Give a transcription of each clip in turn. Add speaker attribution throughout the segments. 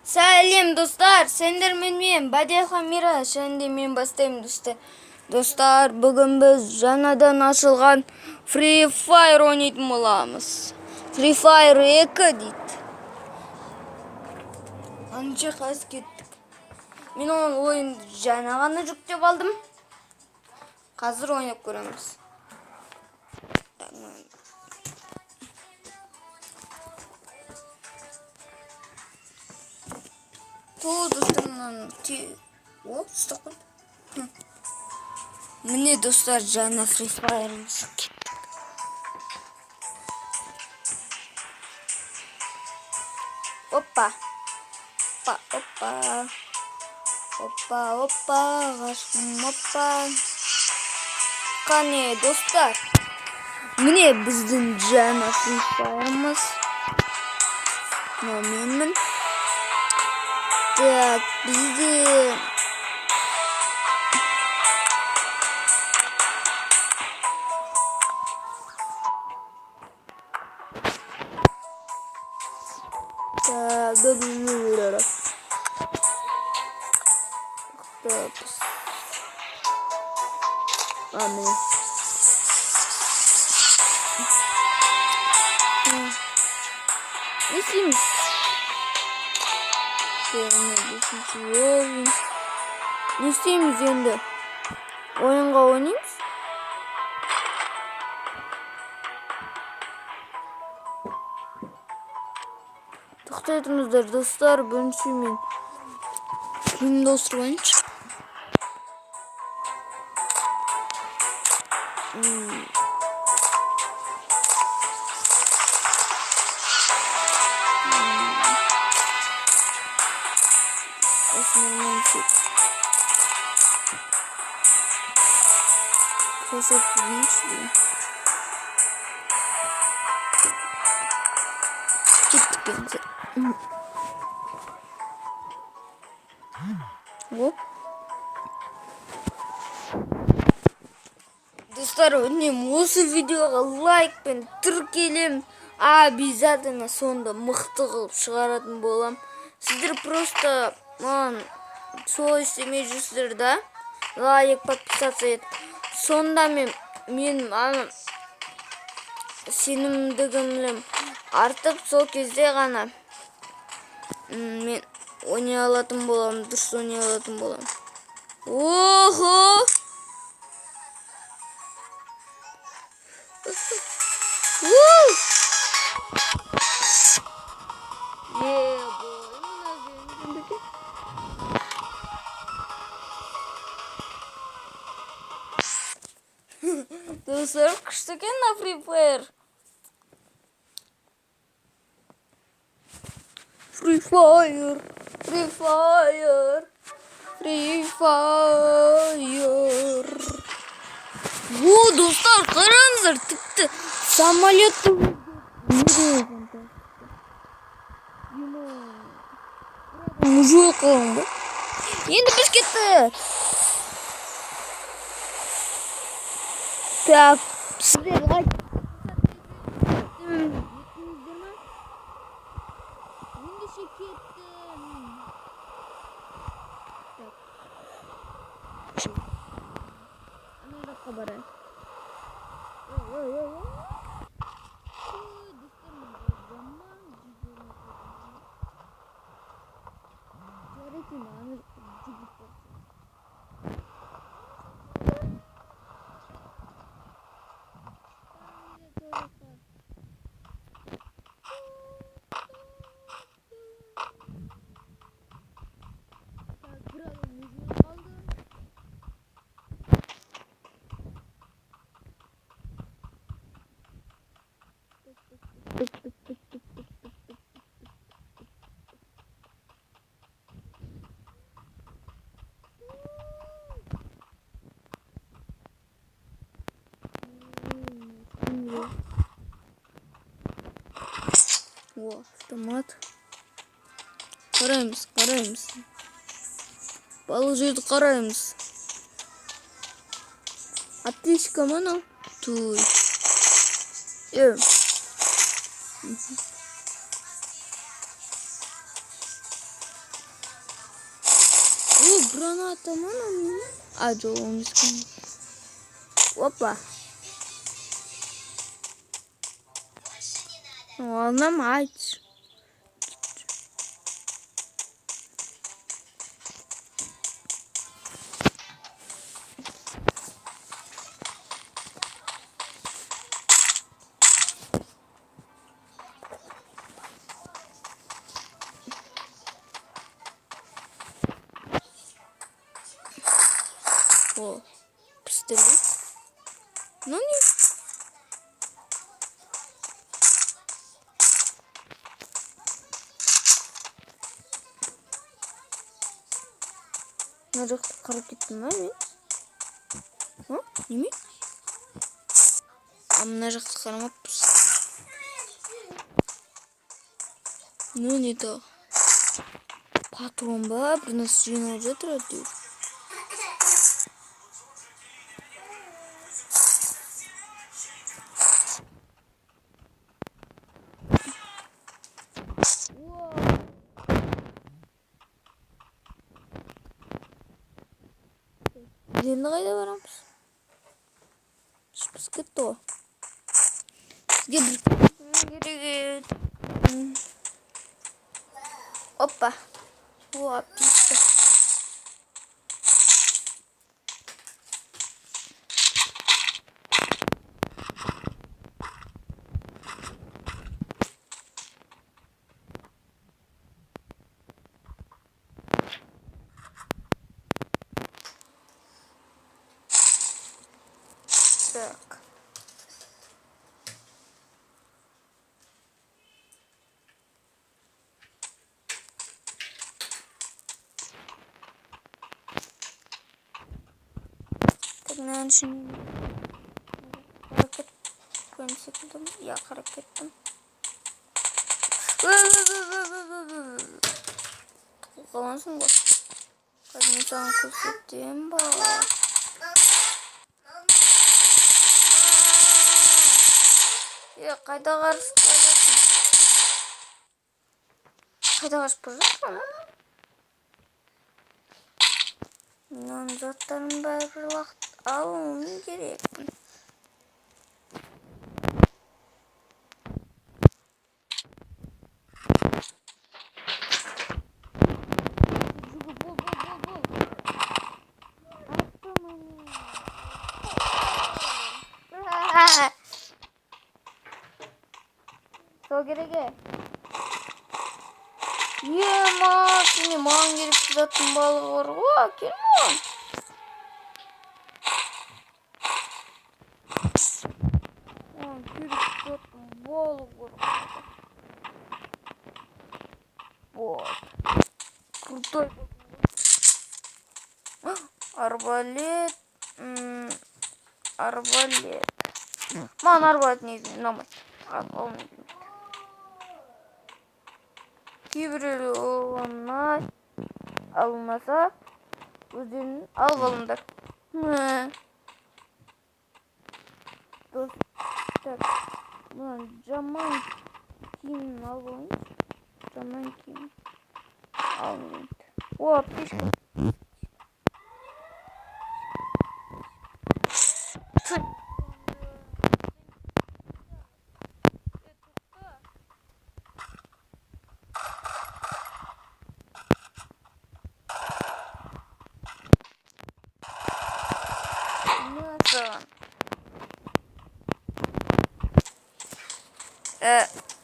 Speaker 1: Сәлем достар, сендермен мен Бадихан Мирас, және де мен бастаймын достар. Достар, бүгін біз жаңадан ашылған Free Fire ойнайтын боламыз. Free Fire 2 дейді. Анша қазір кеттік. Мен оның ойынды жаңа ғана жүктеп алдым. Қазір ойнап көреміз. Достар, о, ұстап қойды. Міне достар, жаңа Free Fire'ымыз кеттік. Опа. Опа, опа. Опа, опа, ғашығым, опа. Қане, достар. Міне біздің жаңа Free Fire'ымыз. Мынау менмін. Так, бізде так, міне. Не істейміз? Не істейміз енді? Ойынға ойнаймыз? Тоқтай тұрыңыздар, достар, бірінші мен киімді ауыстырып алайыншы. Кроссовки вышли. Кеттік енді. Оп. Достар, өтінемін, осы видеоға лайкпен тіркелем. Обязательно сонда мықты қылып шығаратын болам. Сіздер просто маған солай істемей жүрсіздер да? Лайк, подписаться ет. Сонда мен ана сенімдігім артып, сол кезде ғана мен ойнай алатын боламын, дұрыс ойнай алатын боламын. Охо! Достар, күшті екен мына Free Fire. Free Fire, Free Fire, Free Fire. О, достар, қараңыздар, тіпті самолетті жоқ қылған ба? Енді біз кеттік. Так, сіздер лайк еттіңіздер ме? Ендеше кеттім. Так. Ана жаққа барайық. Ой, ой, ой. Достар, мен жаман жүгіріп жарайды, енді ана жаққа жүгіріп барсам. Так, бір адам өзіне қалды. О, автомат. Қараймыз, қараймыз. Балық жерді қараймыз. Аптечка ма анау? Туй. Граната ма? А, жоқ, ол емес екен. Опа. Алынам, айтшы. О, пистолет. Ну не. Мына жақта қарап кеттім ба мен? А, неме? А, мына жақты қарамаппыз. Ну не то. Патрон ба, бір нәрсе жиналып жатыр әйтеуір. Енді қайда барамыз? Біз кетті ғой. Бізге бір керек еді. Опа. О, пицца. Так. Так, мынаның ішін қарап кеткен секілдімін. Иә, қарап кеттім. Қалансың ғой. Қазір мен саған көрсетемін, бала. Е, қайда қарсы бара жатсың? Қайда қашып бара жатсың? Мынаның заттарын бәрібір уақыт алуым керекпін. Бол, бол, бол, бол. Сол керек е. Ема, сене маған керекті заттың балығы бар ғой, әкел маған. Маған керекті заттың балығы бар ғой. Вот. Крутой. Арбалет. Арбалет. Маған арбалет негізінен ұнамайды. Алғым келмейді. Кейбіреулер ұнай алмаса, өздерін алып алыңдар. Достар, мына жаман киімін алып алайыншы. Жаман киім алып. О, аптечка.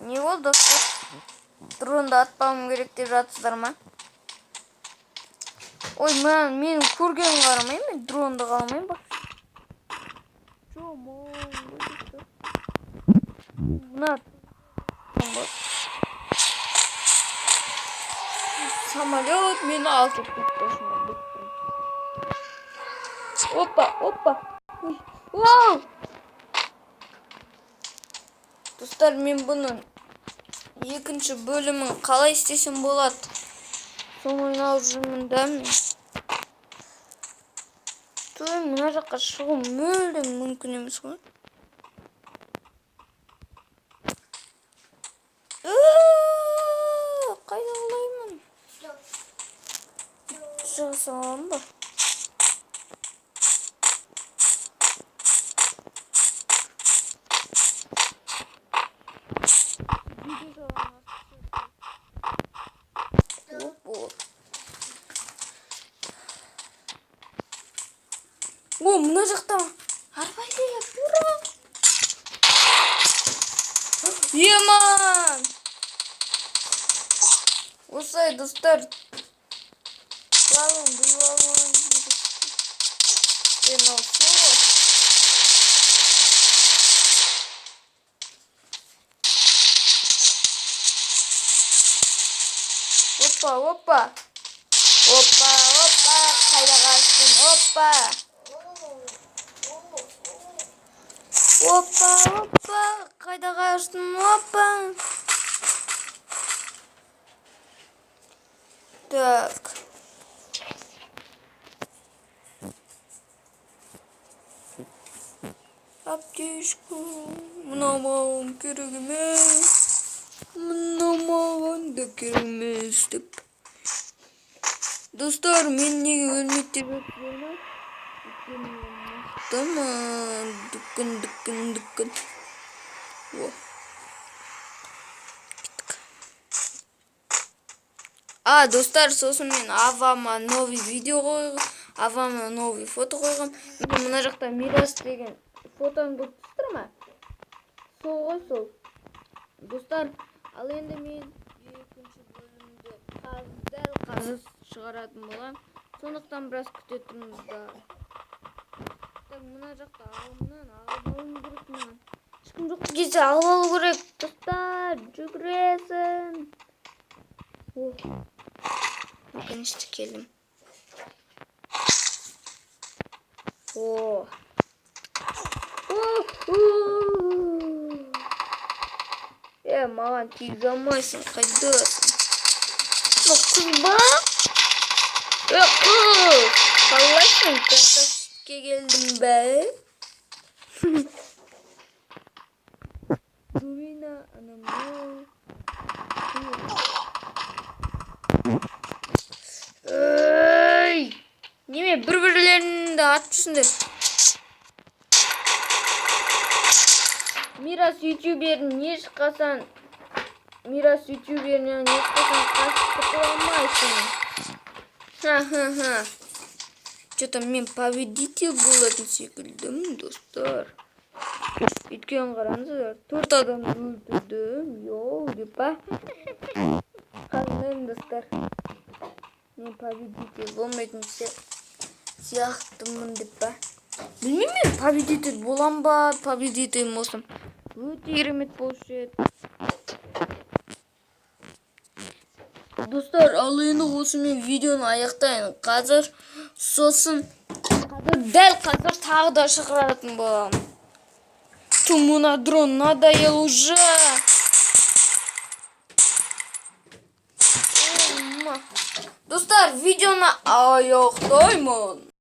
Speaker 1: Не болды, достар? Дронды атпауым керек деп жатсыздар ма? Ой, мен көргенін қарамаймын, мен дронды қаламаймын ба? Мына самолет мені алып кетті. Опа, опа. Вау! Достар, мен бұның екінші бөлімін қалай істесем болады? Соны ойнап жүрмін да мен. Той, мына жаққа шығу мүлдем мүмкін емес қой. Қайда құлаймын? Шыға саламын ба? О, мына жақта арбалет, ура! Еман! Осылай, достар. Лавын бұйып алуым керек. Мынау су ғой. Опа, опа. Опа, опа, қайда қаштың? Опа. Опа, опа, қайда қаштың? Опа. Так. Аптечку. Мынау маған керек емес. Мынау маған да керек емес деп. Достар, мен неге өлмейді деп жатсыздар ма? Өйткені мен мықтымын. Дүкін, дүкін, дүкін. О. Кеттік. А, достар, сосын мен авама новый видео қойғам, авама новый фото қойғам. Міне мына жақта Мирас деген фотоны көріп тұрсыздар ма? Сол ғой сол. Достар, ал енді мен екінші бөлімді дәл қазір шығаратын боламын. Сондықтан біраз күте тұрыңыздар. Так, мына жақта алымнан алып алуым керек маған. Ешкім жоқ кезде алып алу керек. Достар, жүгіресің. О, өкінішті келдім. О. Маған тиізе алмайсың, қайдасың? Мынау қыз ба? Қыз! Қалайсың? Красавчикке келдің бе? Дубина, анау. Ей! Неме бір-бірлеріңді атып жүрсіңдер? Мирас ютуберін ешқашан Мирас ютуберінен ешқашан қашып құтыла алмайсың. Ха-ха-ха. Что-то мен победитель болатын секілдімін, достар. Өйткені қараңыздар, 4 адамды өлтірдім. Йоу, деп па? Қалдым, достар. Мен победитель болмайтын сияқтымын деп па? Білмеймін, мен победитель болам ба, победитель болсам өте керемет болушы еді. Достар, ал енді осымен видеоны аяқтайын. Қазір сосын қазір дәл қазір тағы да шығаратын боламын. Ту, мына дрон надоел уже. Достар, видеоны аяқтаймын.